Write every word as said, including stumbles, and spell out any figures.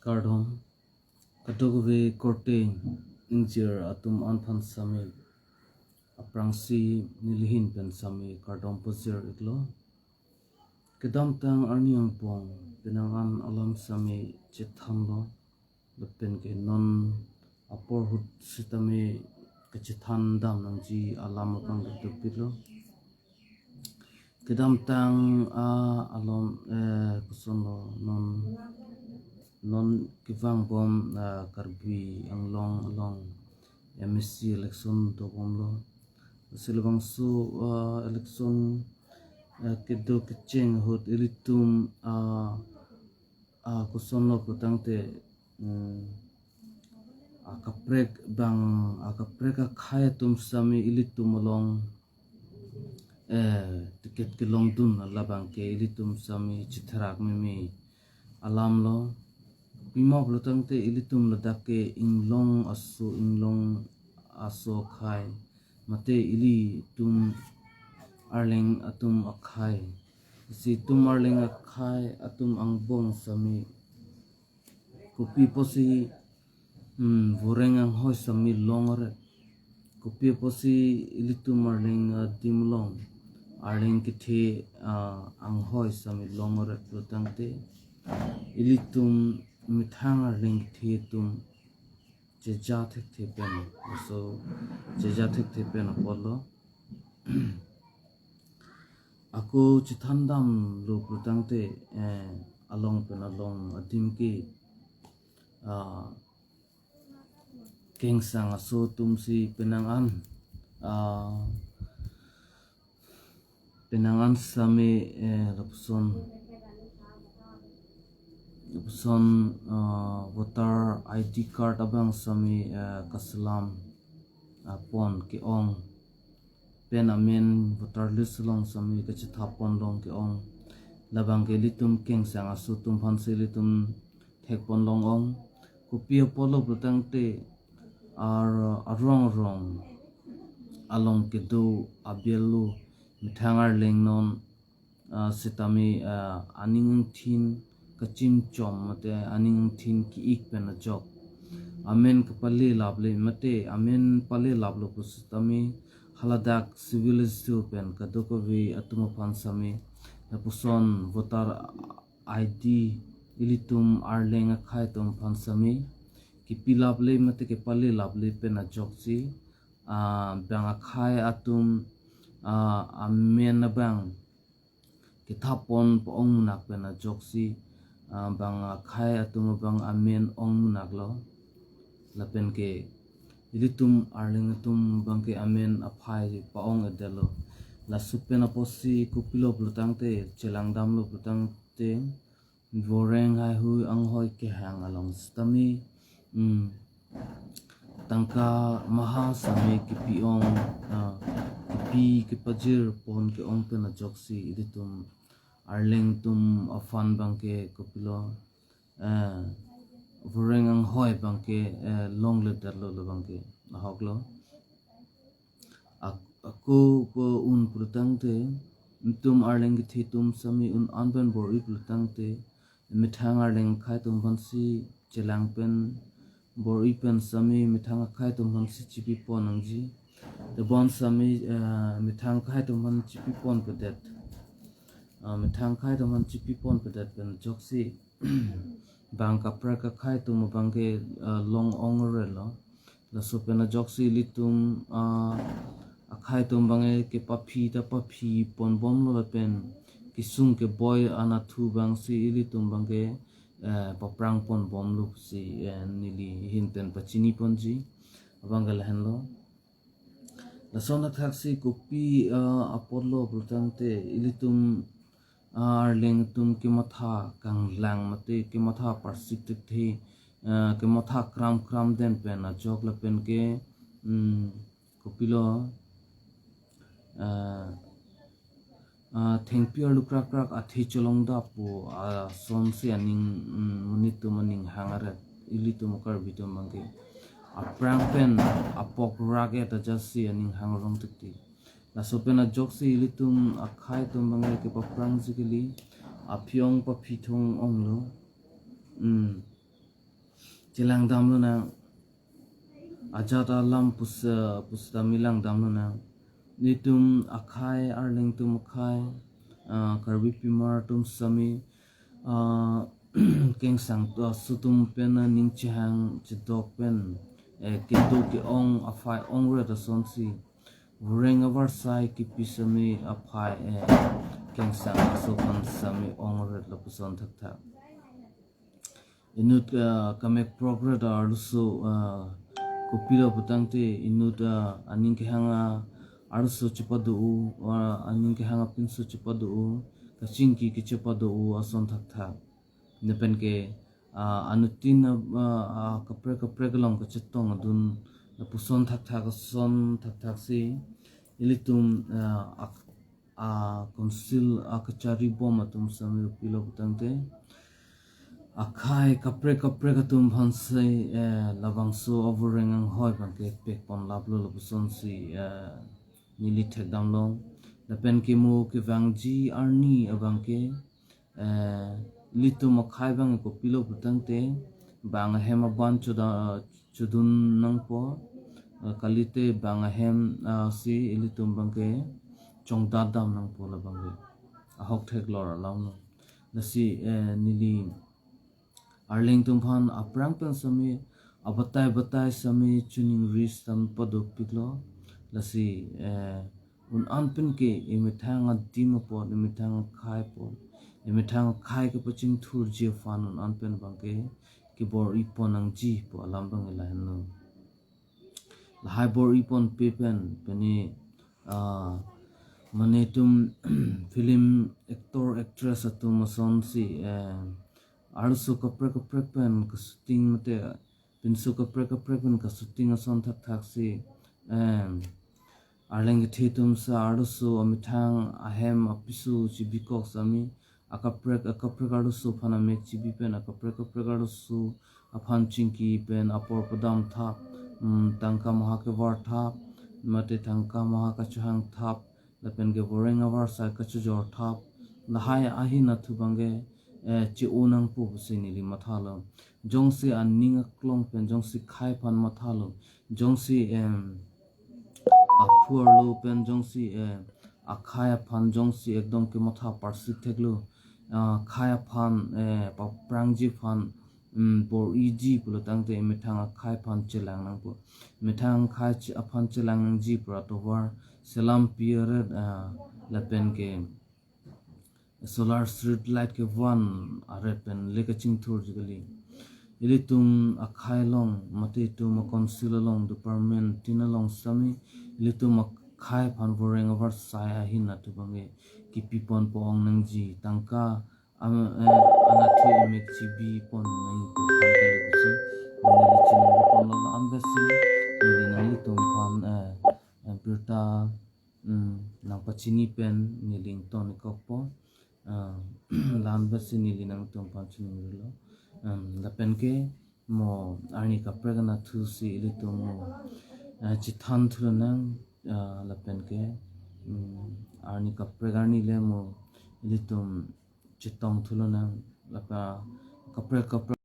Kardom. Kadokave korte ingjir atum an aphan sami, aphrangsi nelihin pen sami kardom pajir iklo. Kedamtang arni angbong penang an alam sami chethanlo, lapen ke non apor ahut sitame kachethan dam nangji alam abang dopiklo. Kedamtang a alom, eh, kosonlo non, non kevangbom, ah, Karbi Anglong along M A C election dobomlo. Silabangso, ah, election, ah, kedo kecheng ahut ilitum, ah, ah, kosonlo putangte, mm, akaprek bang, akaprek akhei atum sami ilitum along, eh, ticket kelongdun labang ke ilitum sami chetherak meme alamlo. Pima pulotangte ilitum ladak ke inglong aso, inglong aso akhei, mate ilitum arleng atum akhei. Si itum arleng akhei atum angbong sami kopi apotsi, hmm, voreng anghoi sami longret. Kopi apotsi ilitum arleng adim along, arleng kethe, ah, anghoi sami longret pulotangte, ilitum methang arleng kethe atum cheja thekthe pen, so cheja thekthe pen apotlo. Ako chethan damlo pulotangte, eh, along pen along adim ke, ah, kengsang aso atumsi penang an, ah, penang an sami, eh, lapuson, lapuson, ah, voter I D card abang sami, eh, kaselam, ah, pon ke-ong pen amen voter list along sami kachethap pon long ke-ong. Labang ke ilitum kengsang aso atum aphansi ilitum thek pon long-ong. Kopi apotlo pulotangte ar-, arong arong along kedo abelo methang arleng non, ah, sitame, ah, aning angthin kachimchom mate aning angthin ki-ik pen ajok amen kapale laple mate amen pale laplo pusitame haladak civil issue pen kadokave atum aphan sami lapuson voter I D ilitum arleng akhei atum aphan sami kipi laple mate kepale laple pen ajoksi, ah, bang akhei atum, ah, amen abang kethap pon pa-ong munak pen ajoksi, ah, bang akhei atum abang amen ong munaklo. Lapen ke ilitum arleng atum abang ke amen aphai pa-ong-edetlo. Laso pen apotsi kopilo pulotangte, chelang damlo pulotangte, voreng haihui anghoi kehang along sitame, mm, tangka maha sami kipi-ong, ah, kipi kepajir pon ke-ong pen ajoksi ilitum arleng atum aphan abang ke kopilo, eh, voreng anghoi abang ke, eh, longledetlo labang ke ahoklo. Ak-, ako ko un pulotangte, itum arleng kethe atum sami un-an pen bor-i pulotangte, methang arleng akhei atum aphansi chelang pen bor-i pen sami methang akhei atum aphansi chipi pon nangji. Tebon sami, eh, methang akhei atum aphan chipi ponpedet. Ah, methang akhei atum aphan chipi ponpedet pen ajoksi bang kaprek akhei atum abang ke, ah, long-ongretlo. Laso pen ajoksi ilitum, ah, akhei atum abang ke paphi ta paphi ponbomlo lapen kesung keboi anatthu abangsi ilitum abang ke, eh, paprang ponbomlo pusi, eh, neli ahin pen pachini ponji abang ke lahenlo. Lason athaksi kopi, ah, apotlo pulotangte ilitum, ah, arleng atum kematha kanglang mate kematha parsik thekthe, ah, kematha kramkram den pen ajok lapen ke, mm, kopilo, ah, ah, thengpi arlu krakrak athe cholongdap pu asonsi aning, mm, monit atum aning hang aret, ilitum Karbi atum abang ke aphrang pen apok rak-et ajatsi aning hang rong tikti. Laso pen ajoksi ilitum akhei atum abang ke paphrangji kali, aphi-ong paphi thong-onglo. Hmm. Chelang damlonang. Ajat alam pusa, pusitame lang damlonang. Nelitum akhai, Arleng atum akhai, ah, Karbi pimar atum sitame, ah, kengsang aso atum pen, ah, ning chehang chedok pen, eh, kedo ke-ong aphai ongret asonsi voreng avarsai kipi sitame aphai, eh, kengsang aso aphan sitame ongret lapuson thakthak. Inut, ah, kamek progress arloso, ah, kopilo putangte inut, ah, aning kehang, ah, arloso chepado-o, ah, aning kehang apinso chepado-o, kachingki kechepado-o ason thakthak. Lapen ke, ah, anuttin, ah, ah, kaprek kaprek along kachetong adun lapuson thakthak ason thakthak si ilitum, ah, ak-, ah, council, ah, kachari bom atum sitame kopilo putangte akhai kaprek kaprek atum aphansi, eh, labangso avoreng anghoi abangke pekpon laplo lapusonsi, eh, neli thekdamlong. Lapen ke mo kevangji arni abangke, eh, ilitum akhai abang kopilo putangte bang ahem aban choda-, chodun nangpo, eh, kalite bang ahem, ah, si ilitum abangke chongdat dam nangpo labangke. Ahok theklor alam lo. Lasi, eh, neli Arleng atum aphan aphrang pen sitame, abatai batai sitame choningri sitame padopiklo. Lasi, eh, un-an pen ke emethang adim apot, emethang akhai apot, emethang akhai kepachingthurji aphan un-an pen abangke kebor-ipon nangji pu alam abang lahenlo. Lahai bor-iponpe pen, pini, ah, mane itum film actor actress atum asonsi, eh, arloso kaprek kaprek pen kashooting mate pinso kaprek kaprek pen kashooting ason thakthak si, eh, Arleng kethe atum si arloso amethang ahem apiso chibikok sitame akaprek akaprek arloso aphan amek chibi pen akaprek akaprek arloso aphan chingki pen apor padam thap, mm, tangka maha kevar thap, mate tangka maha kachohang thap, lapen ke voreng avarsai kachojor thap, lahai ahin athu abangke, eh, che-o nangpo pusi neli mathalo. Jongsi aning aklong pen, jongsi akhai aphan mathalo, jongsi, em, aphu arlo pen jongsi, eh, akhai aphan jongsi ekdom kematha parsi theklo, ah, akhai aphan, eh, paphrangji aphan, mm, bor-iji pulo tangte emethang akhai aphan chelang nangpo. Emethang akhai che-, aphan chelang nangji pura tovar selam pi aret, ah, lapen ke solar street light kevan aret pen le kachingthurji kali. Ilitum akhai along, mate itum a-council along, department tin along sitame, ilitum akhai aphan voreng avarsai ahin athu abangke kipipon po-ong nangji, tangka am-, eh, anatthu emek chibipon nangpo tangka le pusi neli chiningri ponlo. La-an besi neli nanglitum aphan, eh, eh, birta, mm, nangpachini pen neli ingtonikokpo. Ah, la-an besi neli nanglitum aphan chiningrilo. Um, lapen ke mo arni kaprek anatthu si ilitum mo, ah, chethan thulonang, ah, lapen ke, mm, arni kaprek arni le mo ilitum chetong thulonang, lapen kaprek kaprek